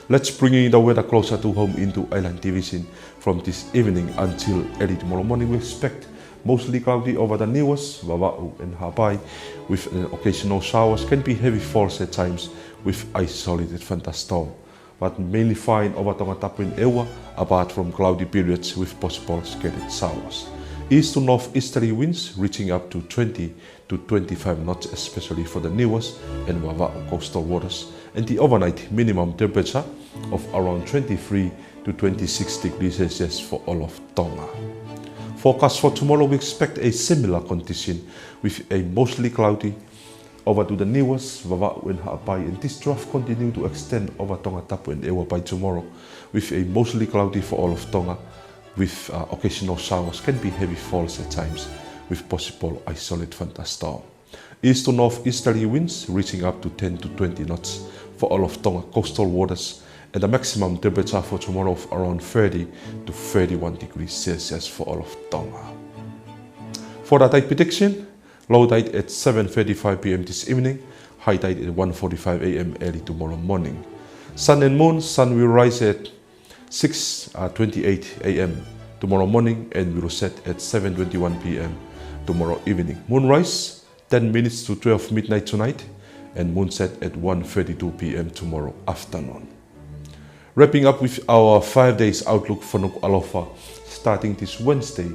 Let's bring in the weather closer to home into Island Division. From this evening until early tomorrow morning, we expect mostly cloudy over the Niuas, Vavaʻu and Haʻapai, with an occasional showers, can be heavy falls at times with isolated thunderstorm, but mainly fine over Tongatapu and ʻEua, apart from cloudy periods with possible scattered showers. East to northeasterly winds reaching up to twenty to twenty-five knots, especially for the Niuas and Vavaʻu coastal waters, and the overnight minimum temperature of around twenty-three to twenty-six degrees Celsius for all of Tonga. Forecast for tomorrow, we expect a similar condition with a mostly cloudy over to the Niuas, Vavaʻu and Haʻapai, and this trough continue to extend over Tongatapu and ʻEua by tomorrow, with a mostly cloudy for all of Tonga, with, uh, occasional showers, can be heavy falls at times, with possible isolated thunderstorm. East to northeasterly winds reaching up to ten to twenty knots for all of Tonga coastal waters, and a maximum temperature for tomorrow of around thirty to thirty-one degrees Celsius for all of Tonga. For the tide prediction, low tide at seven thirty-five P M this evening, high tide at one forty-five A M early tomorrow morning. Sun and moon, sun will rise at six twenty-eight A M tomorrow morning and will set at seven twenty-one P M tomorrow evening. Moonrise, ten minutes to twelve midnight tonight, and moonset at one thirty-two P M tomorrow afternoon. Wrapping up with our five days outlook for Nukuʻalofa, starting this Wednesday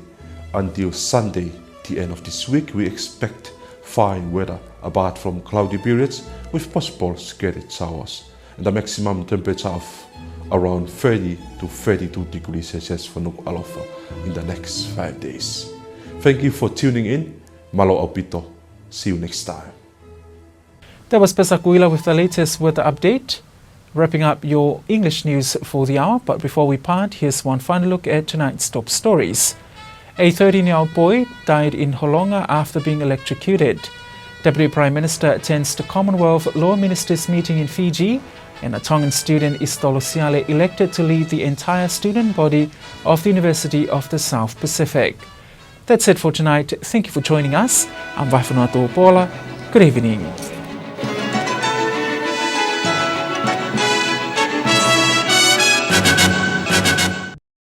until Sunday, the end of this week, we expect fine weather apart from cloudy periods with possible scattered showers, and a maximum temperature of around thirty to thirty-two degrees Celsius for Nukuʻalofa in the next five days. Thank you for tuning in. Mālō ʻaupito. See you next time. That was Pesa Kuila with the latest weather update. Wrapping up your English news for the hour, but before we part, here's one final look at tonight's top stories. A thirteen-year-old boy died in Holonga after being electrocuted. Deputy Prime Minister attends the Commonwealth Law Ministers meeting in Fiji, and a Tongan student, Isitolo Siale, elected to lead the entire student body of the University of the South Pacific. That's it for tonight. Thank you for joining us. I'm Vaifanua Topola. Good evening.